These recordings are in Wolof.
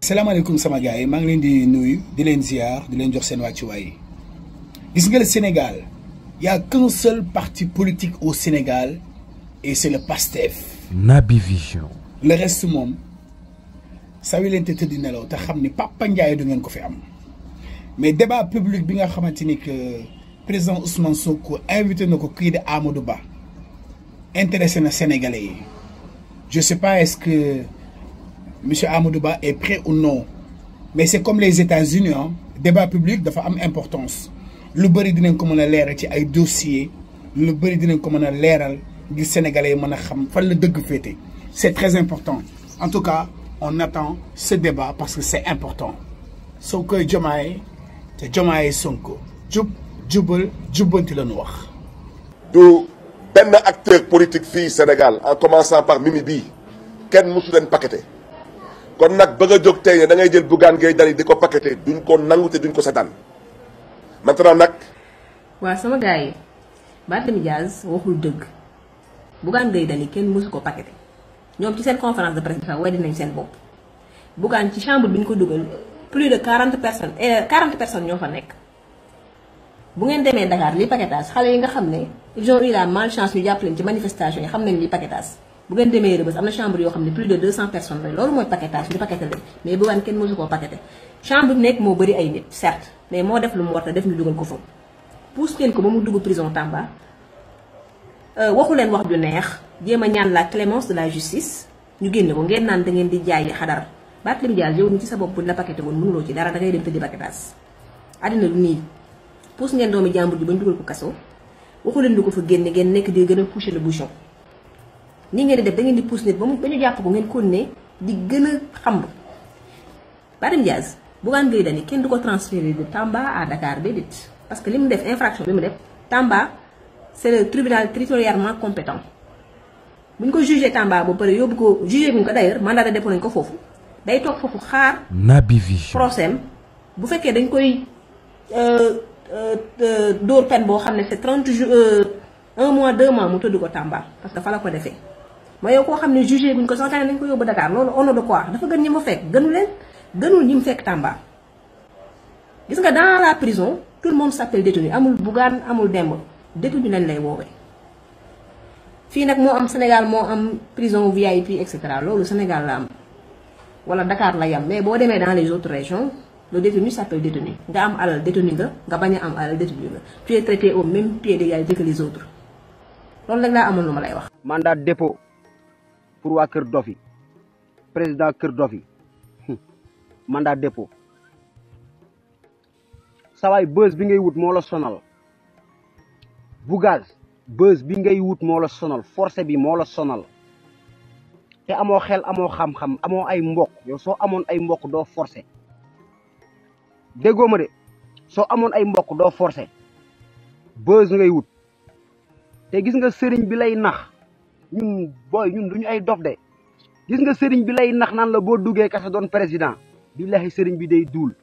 salaamaaleykum sama gars yi maa ngi leen di nuyu di leen ziar di leen jox seen wàccuwaay gis nga le Sénégal y a qu'un seul parti politique au Sénégal et c'est le PASTEF. Naby Vision. le reste moom sawi leen te tëddi nelaw te xam ni Papa Ndiaye du ngeen ko fi am mais débat public bi nga xamante ni que président Ousmane Sonko invité na ko kii di Amadou Ba intéressé na Sénégalais yi je sais pas est-ce que monsieur Amadou Ba est prêt ou non mais c'est comme les États-Unis hein débat public dafa am importance lu bëri dinañ ko mën a leeral ci ay dossiers lu bëri dinañ ko mën a leeral ngir Sénégalais yi mën a xam fan la dëgg féete c'est très important en tout cas on attend ce débat parce que c'est important Sonko Diomaye te Diomaye Sonko jubal jubbanti la ñu wax. du benn acteur politique fii Sénégal en commençant par Mimi bii kenn mësu leen paqueté kon nag bëgg a jóg tey ne da ngay jël Bougane Gueye Dany di ko paqueté duñ ko nangu te duñ ko setaan maintenant nag. waaw sama gars yi Barthélémy Dias waxul dëgg Bougane Gueye Dany kenn mësu ko paqueté ñoom ci seen conférence de presse bi sax weddi nañ seen bopp Bougane ci chambre bi ñu ko dugal plus de 40 personnes ñoo fa nekk. bu ngeen demee Dakar li paquetage xale yi nga xam ne ils ont eu la malchance ñu jàpp leen ci manifestation yi xam nañ li paquetage bu ngeen demee Rebeuss am na chambre yoo xam ne plus de 200 personnes la loolu mooy paquetage ñu paqueté leen mais Bougane kenn mësu koo paqueté chambre bi nekk moo bëri ay nit certes mais moo def lu mu war a def ñu dugal ko fa pousse leen ko ba mu dugg prison Tamba waxu leen wax ju neex jéem a ñaan la clémence de la justice ñu génne ko ngeen naan da ngeen di jaay xadar Barthélémy Dias yow ni ci sa bopp buñ la paqueté woon mënuloo ci dara da ngay dem tëddi paquetage àddina lu nii pousse ngeen doomi jàmbur ji ba ñu dugal ko kaso waxu leen lu ko fa génne ngeen nekk di gën a pousser le bouchon nii ngeen di def da ngeen di pousse nit ba ñu jàpp ko ngeen continuer di gën a xam Barthélémy Dias Bougane Gueye Dany kenn du ko transférer de Tamba à Dakar déedéet parce que li mu def infraction bi mu def Tamba c'est le tribunal territorialement compétent bu ñu ko jugé Tamba ba pare yóbbu ko jugé bu ñu ko d'ailleurs mandat de dépôt nañ ko foofu day toog foofu xaar Naby Vision procès bu fekkee dañ koy dóor peine boo xam ne c'est 30 jours 1 mois 2 mois mu tëdd ko Tamba parce que fa la ko defee mooy yow koo xam ne jugé buñ ko santaane nañ ko yóbbu Dakar loolu au nom de quoi dafa gën ñi ma fekk gënul ñi mu fekk Tamba. gis nga dans la prison tout le monde s'appelle détenu amul Bougane amul Demba détenu lañ lay woowee fii nag moo am Sénégal moo am prison VIP et cetera loolu Sénégal la am wala Dakar la yam mais boo demee dans les autres régions le détenu s'appelle détenu nga am alal détenu nga bañ a am alal détenu nga tu es traité au même pied d'égalité que les autres loolu rek laa amoon lu ma lay wax. mandat dépôt pour waa Kër Dofi président Kër Dofi mandat dépôt sawaay buzz bi ngay wut moo la sonal Bougane buzz bi ngay wut moo la sonal forcé bi moo la sonal te amoo xel amoo xam-xam amoo ay mbokk yow soo amoon ay mbokk doo forcé déggoo ma de soo amoon ay mbokk doo forcé buzz ngay wut te gis nga sëriñ bi lay nax ñun booy ñun duñu ay dof de gis nga sëriñ bi lay nax naan la boo duggee kasa doon président billahi sëriñ bi day duul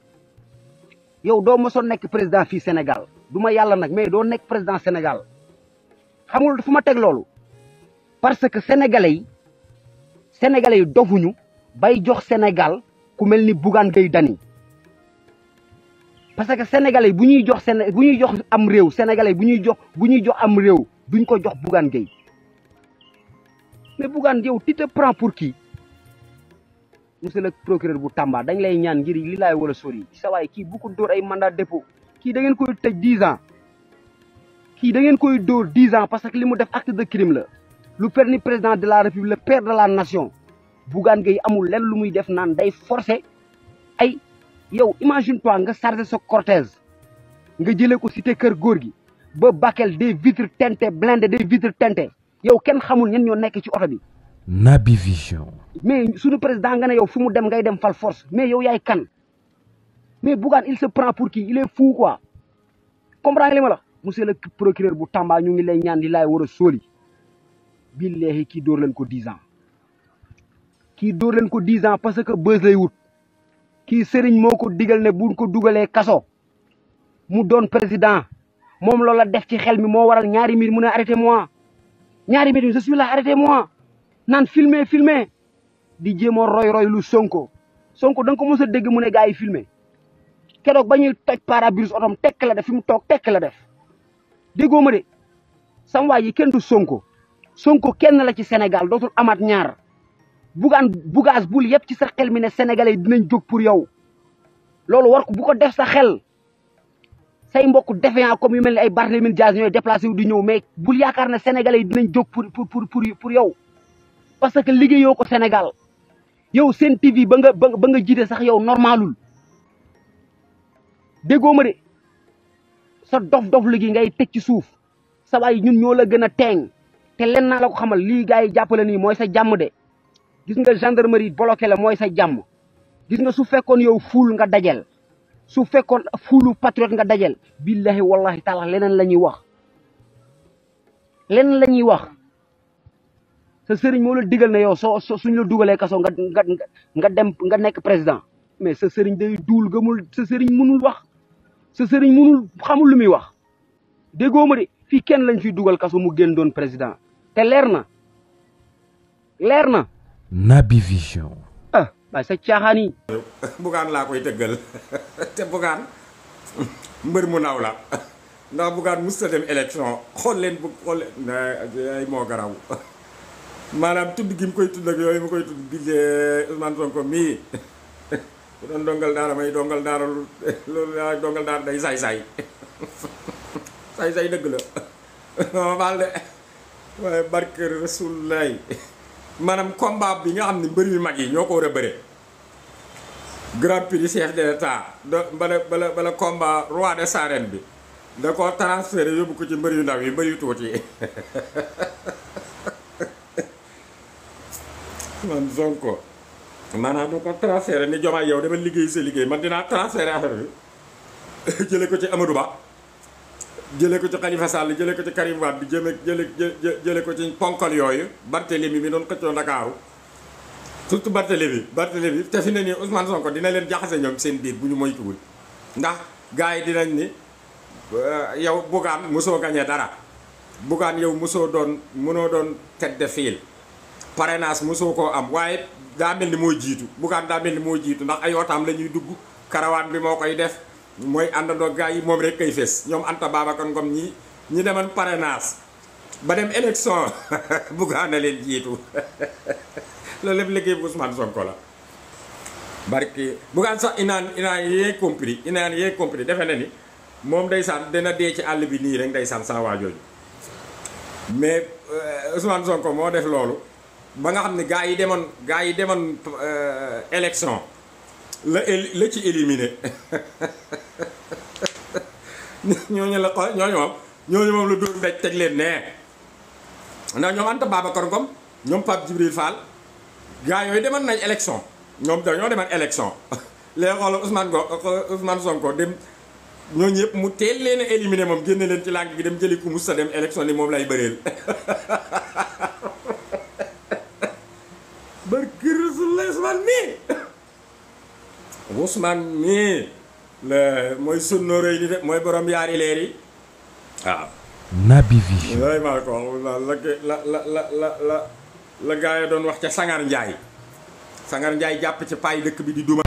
yow doo mosoon nekk président fii Sénégal du ma yàlla nag mais doo nekk président Sénégal xamul fu ma teg loolu parce que sénégalais yi dofuñu bay jox Sénégal ku mel ni Bougane Gueye Dany parce que sénégalais yi bu ñuy jox am réew sénégalais bu ñuy jox am réew duñ ko jox Bougane Gueye mais Bougane yow tu te prends pour qui monsieur le procureur bu Tamba dañ lay ñaan ngir li laay wala sori sa waay kii bu ko dóor ay mandat dépôt kii da ngeen koy tëj 10 ans kii da ngeen koy dóor 10 ans parce que li mu def acte de crime la lu permis président de la république le père de la nation Bougane Gueye amul lenn lu muy def naan day forcer ay yow imagine toi nga chargé sa cortège nga jëlee ko cité kër góor gi ba Bakel des vitres teintées blindées des vitres teintées yow kenn xamul ñen ñoo nekk ci oto bi. Naby Vision. mais suñu président nga ne yow fu mu dem ngay dem fal force mais yow yaay kan mais Bougane il se prend pour qui il est fou quoi comprends nga li ma la monsieur le procureur bu Tamba ñu ngi lay ñaan li laay war a sóoli billahi kii dóor leen ko 10 ans kii dóor leen ko 10 ans parce que buzz lay wut kii sëriñ moo ko digal ne buñ ko dugalee kaso mu doon président moom loola def ci xel mi moo waral ñaari mbir mu ne arrêtez-moi ñaari mbir je suis là arrêtez-moi naan filmer di jéem a roy lu Sonko Sonko da nga ko mos a dégg mu ne gars yi filmé keroog ba ñuy toj pare-brise otom tekk la def fi mu toog tekk la def déggoo ma de sam waay yi kenn du Sonko Sonko kenn la ci Sénégal dootul amaat ñaar bugaas bul yëpp ci sa xel mi ne sénégalais dinañ jóg pour yow loolu war ko bu ko def sa xel say mbokk défiant comme yu mel ni ay Barthélémy Dias ñooy déplacé wu di ñëw mais bul yaakaar ne sénégalais yi dinañ jóg pour yow parce que liggéeyoo ko Sénégal yow Sen TV ba nga jiite sax yow normalul déggoo ma de sa dof gi ngay teg ci suuf sa waay ñun ñoo la gën a teeng te len naa la ko xamal lii gars yi jàppale nii mooy sa jàmm de gis nga gendarmerie bloqué la mooy sa jàmm gis nga su fekkoon yow fuul nga dajel su fekkoon fuulu patriote nga dajel billahi wallahi taala leneen la ñuy wax sa sëriñ moo la digal na yow suñ la dugalee kaso nga dem nga nekk président mais sa sëriñ day duul gëmul sa sëriñ mënul wax sa sëriñ mënul xamul lu muy wax déggoo ma de fii kenn lañ fiy dugal kaso mu génn doon président te leer na Naby Vision. waaye sa caaxaan yi Bougane laa koy tëggal te Bougane mbër mu naw la ndax Bougane mus ta dem élection xool leen ay moo garaw maanaam tudd gi mu koy tudd ak yooyu mu koy tudd bi Ousmane Sonko mii bu doon dongal daara may dongal daara loolu yaa dongal daara day saay-saay saay-saay dëgg la ma baal de waaye barke Rasulullah maanaam combat bi nga xam ne mbër yu mag yi ñoo ko war a bëre grand prix chef de l'état bala combat roi des arènes bi da ko transféré yóbbu ko ci mbër yu ndaw yi mbër yu tuuti yi man Sonko maanaam da ko transféré ni Diomaye yow dama liggéey sa liggéey man dinaa transféré affaire bi jële ko ci Amadou Ba jële ko ci Khalifa Sall jële ko ci Karim Wade bi jële ko ci ponkal yooyu Barthélémy mi doon xëccoo Ndakaaru surtout Barthélémy te fi ne nii Ousmane Sonko dina leen jaxase ñoom seen biir bu ñu moytuwul ndax gars yi dinañ ni yow Bougane mosoo gañee dara Bougane yow mënoo doon tête de file parrainage mosoo koo am waaye daa mel ni moo jiitu Bougane daa mel ni moo jiitu ndax ay otaam la ñuy dugg karawaan bi moo koy def mooy àndandoo gars yi moom rek kay fees ñoom Anta Babacar Ngom ñi demoon parrainage ba dem élection Bougane leen jiitu loolu lépp liggéey bu Ousmane Sonko la barki Bougane sax inaan yee compris defe na ni moom ndeysaan dina dee ci àll bi nii rek ndeysaan saa waa jooju mais Ousmane Sonko moo def loolu ba nga xam ne gars yi demoon élection la ci éliminé ñooñu moom la dóor mbéj teg leen nee ndax ñoom Anta Babacar Ngom ñoom Pape Djibril Fall gars yooyu demoon nañ élection ñoom dañoo demoon élection léegi xoolal Ousmane Sonko dem ñooñu yëpp mu teel leen a éliminé moom génne leen ci lànk gi dem jëli ku mus sa dem élection ni moom lay bëreel barki Rasulullah Ousmane mii la mooy sunnóoro yi ni de mooy borom yaari leer yi waaw Naby Vision. lay maa ko la gaa yi doon wax ca Sangar Njaay jàpp ci paay dëkk bi di duma